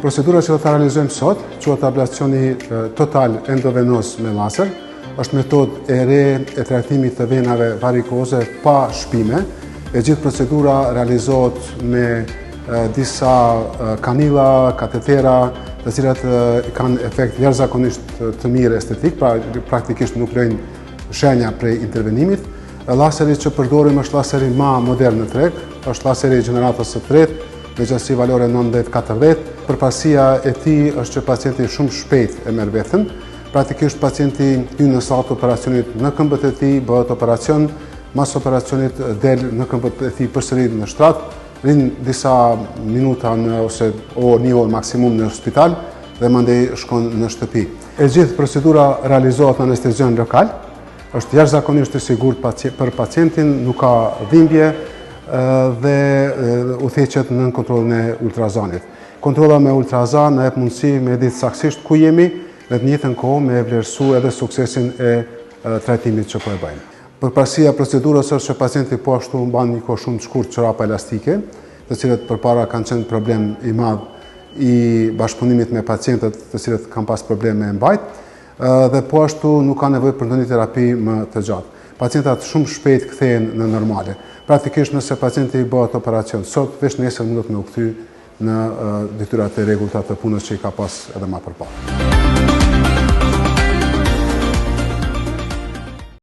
Procedura që do ta realizojmë sot, quhet ablacioni total endovenoz me laser, është metodë e re e trajtimit të venave varikoze pa shpime. E gjithë procedura realizohet me disa kanila, katetera, të cilat kanë efekt jashtëzakonisht të mirë estetik, pra praktikisht nuk lëjnë shenja prej intervenimit. Laseri që përdorim është laseri ma modern në treg, është laseri i gjeneratës së tretë, me gjatësi valore 90-40. Përparësia e tij është që pacienti shumë shpejt e merr veten. Praktikisht pacienti hyn në sallë të operacionit në këmbët e tij, bëhet operacion, mas operacionit del në këmbët e tij përsëri në shtrat, rrin disa minuta në ose orë, një orë maksimum në spital dhe mandej shkon në shtëpi. E gjithë procedura realizohet në anestezion lokal, është jashtëzakonisht e sigurt për pacientin, nuk ka dhimbje dhe udhëhiqet nën kontrollin e ultrazanit. Kontrolla me ultrazan na jep mundësi me ditë saktësisht ku jemi dhe të njëjtën kohë me vlerësu edhe suksesin e trajtimit që po e bëjmë. Përparësia e procedurës është që pacienti po ashtu mban një kohë shumë të shkurt çorapa elastike, të cilët përpara kanë qenë problem i madh i bashkëpunimit me pacientët të cilët kanë pas probleme me mbajt, dhe po ashtu nuk ka nevojë për ndonjë terapi më të gjatë. Pacientat shumë shpejt kthehen në normale. Praktikisht nëse pacienti i bëhet operacion sot, veç nesër mundet me u kthy në detyrat e rregullta të punës që i ka pas edhe ma përpara.